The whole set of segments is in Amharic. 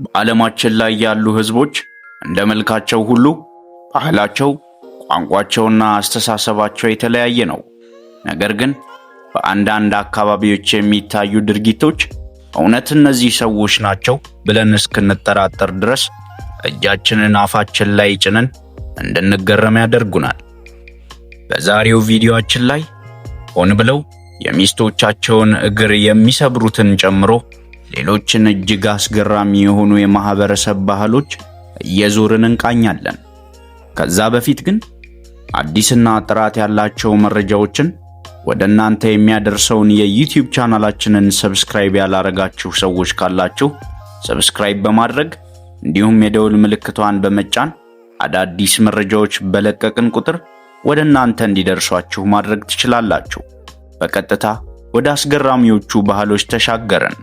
በዓለማችን ላይ ያሉ ህዝቦች እንደ መልካቸው ሁሉ ባህላቸው፣ ቋንቋቸውና አስተሳሰባቸው የተለያየ ነው። ነገር ግን በአንዳንድ አካባቢዎች የሚታዩ ድርጊቶች እውነት እነዚህ ሰዎች ናቸው ብለን እስክንጠራጠር ድረስ እጃችንን አፋችን ላይ ጭነን እንድንገረም ያደርጉናል። በዛሬው ቪዲዮአችን ላይ ሆን ብለው የሚስቶቻቸውን እግር የሚሰብሩትን ጨምሮ ሌሎችን እጅግ አስገራሚ የሆኑ የማህበረሰብ ባህሎች እየዞርን እንቃኛለን። ከዛ በፊት ግን አዲስና ጥራት ያላቸው መረጃዎችን ወደ እናንተ የሚያደርሰውን የዩቲዩብ ቻናላችንን subscribe ያላረጋችሁ ሰዎች ካላችሁ subscribe በማድረግ እንዲሁም የደውል ምልክቷን በመጫን አዳዲስ መረጃዎች በለቀቅን ቁጥር ወደ እናንተ እንዲደርሷችሁ ማድረግ ትችላላችሁ። በቀጥታ ወደ አስገራሚዎቹ ባህሎች ተሻገረን።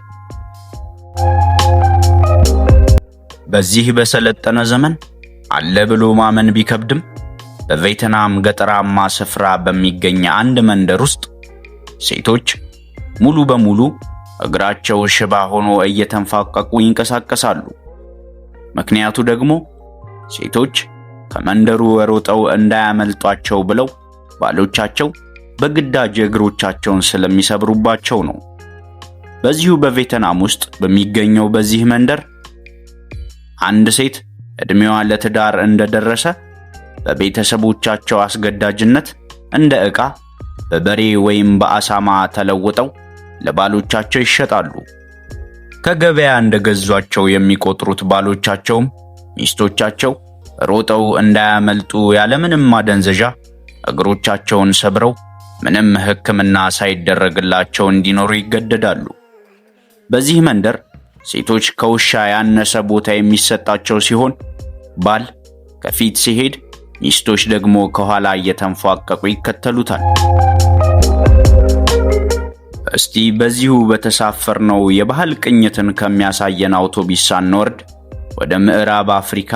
በዚህ በሰለጠነ ዘመን አለ ብሎ ማመን ቢከብድም በቬትናም ገጠራማ ስፍራ በሚገኝ አንድ መንደር ውስጥ ሴቶች ሙሉ በሙሉ እግራቸው ሽባ ሆኖ እየተንፋቀቁ ይንቀሳቀሳሉ። ምክንያቱ ደግሞ ሴቶች ከመንደሩ ሮጠው እንዳያመልጧቸው ብለው ባሎቻቸው በግዳጅ እግሮቻቸውን ስለሚሰብሩባቸው ነው። በዚሁ በቬትናም ውስጥ በሚገኘው በዚህ መንደር አንድ ሴት ዕድሜዋ ለትዳር እንደደረሰ በቤተሰቦቻቸው አስገዳጅነት እንደ ዕቃ በበሬ ወይም በአሳማ ተለውጠው ለባሎቻቸው ይሸጣሉ። ከገበያ እንደገዟቸው የሚቆጥሩት ባሎቻቸውም ሚስቶቻቸው ሮጠው እንዳያመልጡ ያለምንም ማደንዘዣ እግሮቻቸውን ሰብረው ምንም ሕክምና ሳይደረግላቸው እንዲኖሩ ይገደዳሉ። በዚህ መንደር ሴቶች ከውሻ ያነሰ ቦታ የሚሰጣቸው ሲሆን ባል ከፊት ሲሄድ ሚስቶች ደግሞ ከኋላ እየተንፏቀቁ ይከተሉታል። እስቲ በዚሁ በተሳፈርነው የባህል ቅኝትን ከሚያሳየን አውቶቢስ ሳንወርድ ወደ ምዕራብ አፍሪካ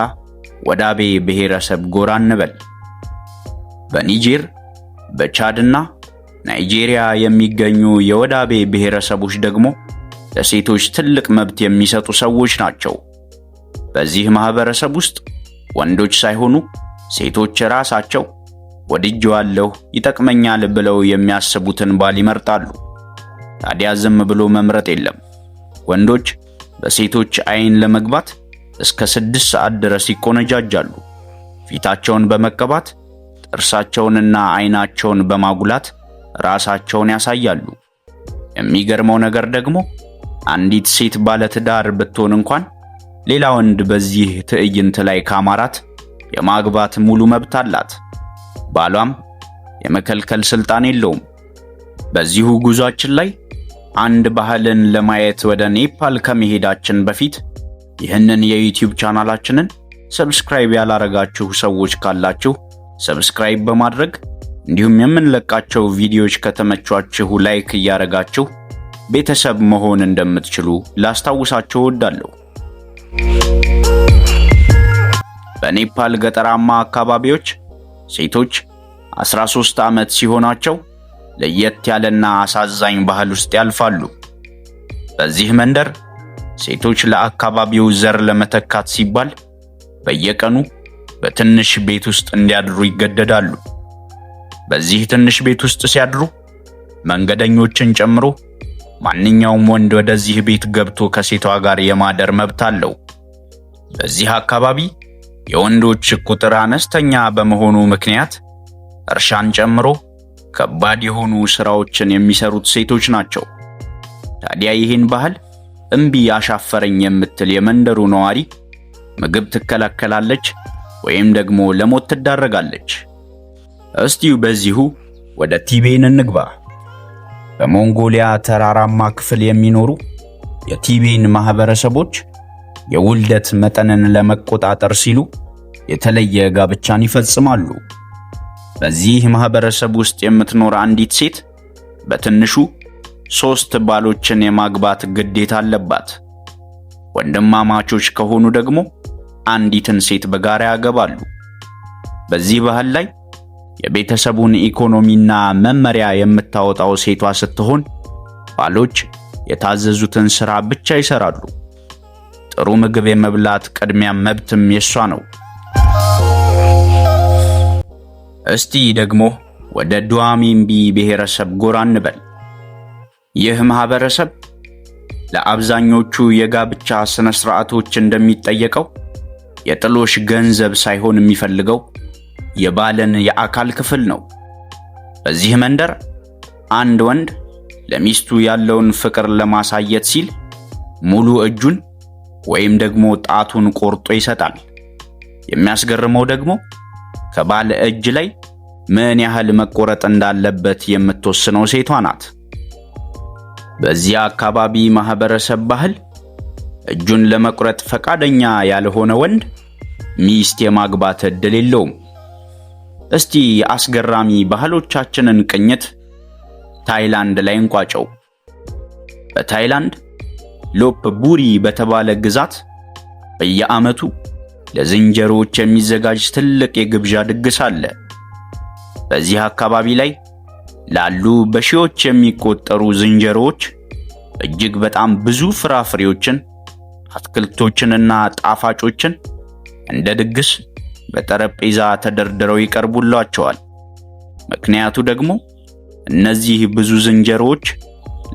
ወዳቤ ብሔረሰብ ጎራ እንበል። በኒጀር፣ በቻድና ናይጄሪያ የሚገኙ የወዳቤ ብሔረሰቦች ደግሞ ለሴቶች ትልቅ መብት የሚሰጡ ሰዎች ናቸው። በዚህ ማህበረሰብ ውስጥ ወንዶች ሳይሆኑ ሴቶች ራሳቸው ወድጄዋለሁ፣ ይጠቅመኛል ብለው የሚያስቡትን ባል ይመርጣሉ። ታዲያ ዝም ብሎ መምረጥ የለም። ወንዶች በሴቶች አይን ለመግባት እስከ 6 ሰዓት ድረስ ይቆነጃጃሉ። ፊታቸውን በመቀባት፣ ጥርሳቸውንና አይናቸውን በማጉላት ራሳቸውን ያሳያሉ። የሚገርመው ነገር ደግሞ አንዲት ሴት ባለትዳር ብትሆን እንኳን ሌላ ወንድ በዚህ ትዕይንት ላይ ካማራት የማግባት ሙሉ መብት አላት። ባሏም የመከልከል ስልጣን የለውም። በዚሁ ጉዟችን ላይ አንድ ባህልን ለማየት ወደ ኔፓል ከመሄዳችን በፊት ይህንን የዩቲዩብ ቻናላችንን subscribe ያላረጋችሁ ሰዎች ካላችሁ subscribe በማድረግ፣ እንዲሁም የምንለቃቸው ቪዲዮዎች ከተመቿችሁ like እያረጋችሁ ቤተሰብ መሆን እንደምትችሉ ላስታውሳችሁ እወዳለሁ። በኔፓል ገጠራማ አካባቢዎች ሴቶች 13 ዓመት ሲሆናቸው ለየት ያለና አሳዛኝ ባህል ውስጥ ያልፋሉ። በዚህ መንደር ሴቶች ለአካባቢው ዘር ለመተካት ሲባል በየቀኑ በትንሽ ቤት ውስጥ እንዲያድሩ ይገደዳሉ። በዚህ ትንሽ ቤት ውስጥ ሲያድሩ መንገደኞችን ጨምሮ ማንኛውም ወንድ ወደዚህ ቤት ገብቶ ከሴቷ ጋር የማደር መብት አለው። በዚህ አካባቢ የወንዶች ቁጥር አነስተኛ በመሆኑ ምክንያት እርሻን ጨምሮ ከባድ የሆኑ ስራዎችን የሚሰሩት ሴቶች ናቸው። ታዲያ ይህን ባህል እምቢ አሻፈረኝ የምትል የመንደሩ ነዋሪ ምግብ ትከለከላለች ወይም ደግሞ ለሞት ትዳረጋለች። እስቲ በዚሁ ወደ ቲቤን እንግባ። በሞንጎሊያ ተራራማ ክፍል የሚኖሩ የቲቤን ማህበረሰቦች የውልደት መጠንን ለመቆጣጠር ሲሉ የተለየ ጋብቻን ይፈጽማሉ። በዚህ ማህበረሰብ ውስጥ የምትኖር አንዲት ሴት በትንሹ ሶስት ባሎችን የማግባት ግዴታ አለባት። ወንድማማቾች ከሆኑ ደግሞ አንዲትን ሴት በጋራ ያገባሉ። በዚህ ባህል ላይ የቤተሰቡን ኢኮኖሚና መመሪያ የምታወጣው ሴቷ ስትሆን ባሎች የታዘዙትን ሥራ ብቻ ይሰራሉ። ጥሩ ምግብ የመብላት ቅድሚያ መብትም የሷ ነው። እስቲ ደግሞ ወደ ዱዋሚምቢ ብሔረሰብ ጎራ እንበል። ይህ ማህበረሰብ ለአብዛኞቹ የጋብቻ ስነ ስርዓቶች እንደሚጠየቀው የጥሎሽ ገንዘብ ሳይሆን የሚፈልገው የባልን የአካል ክፍል ነው። በዚህ መንደር አንድ ወንድ ለሚስቱ ያለውን ፍቅር ለማሳየት ሲል ሙሉ እጁን ወይም ደግሞ ጣቱን ቆርጦ ይሰጣል። የሚያስገርመው ደግሞ ከባል እጅ ላይ ምን ያህል መቆረጥ እንዳለበት የምትወስነው ሴቷ ናት። በዚያ አካባቢ ማህበረሰብ ባህል እጁን ለመቁረጥ ፈቃደኛ ያልሆነ ወንድ ሚስት የማግባት ዕድል የለውም። እስቲ አስገራሚ ባህሎቻችንን ቅኝት ታይላንድ ላይ እንቋጨው። በታይላንድ ሎፕ ቡሪ በተባለ ግዛት በየዓመቱ ለዝንጀሮዎች የሚዘጋጅ ትልቅ የግብዣ ድግስ አለ። በዚህ አካባቢ ላይ ላሉ በሺዎች የሚቆጠሩ ዝንጀሮዎች እጅግ በጣም ብዙ ፍራፍሬዎችን፣ አትክልቶችንና ጣፋጮችን እንደ ድግስ በጠረጴዛ ተደርድረው ይቀርቡላቸዋል። ምክንያቱ ደግሞ እነዚህ ብዙ ዝንጀሮዎች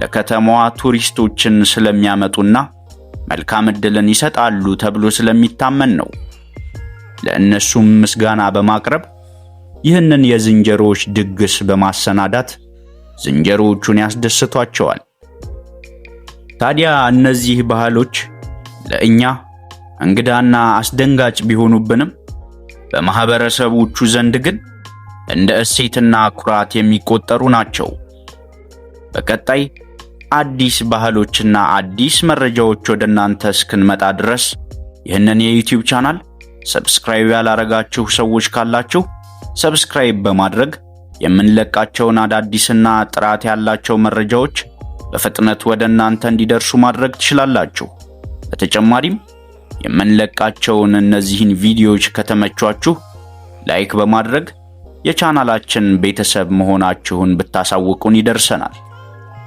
ለከተማዋ ቱሪስቶችን ስለሚያመጡና መልካም ዕድልን ይሰጣሉ ተብሎ ስለሚታመን ነው። ለእነሱም ምስጋና በማቅረብ ይህንን የዝንጀሮዎች ድግስ በማሰናዳት ዝንጀሮዎቹን ያስደስቷቸዋል። ታዲያ እነዚህ ባህሎች ለእኛ እንግዳና አስደንጋጭ ቢሆኑብንም በማህበረሰቦቹ ዘንድ ግን እንደ እሴትና ኩራት የሚቆጠሩ ናቸው። በቀጣይ አዲስ ባህሎችና አዲስ መረጃዎች ወደ እናንተ እስክንመጣ ድረስ ይህንን የ YouTube channel subscribe ያላረጋችሁ ሰዎች ካላችሁ subscribe በማድረግ የምንለቃቸውን አዳዲስና ጥራት ያላቸው መረጃዎች በፍጥነት ወደ እናንተ እንዲደርሱ ማድረግ ትችላላችሁ። በተጨማሪም የምንለቃቸውን እነዚህን ቪዲዮዎች ከተመቿችሁ like በማድረግ የቻናላችን ቤተሰብ መሆናችሁን ብታሳውቁን ይደርሰናል።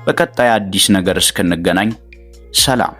በቀጣይ አዲስ ነገር እስክንገናኝ ሰላም።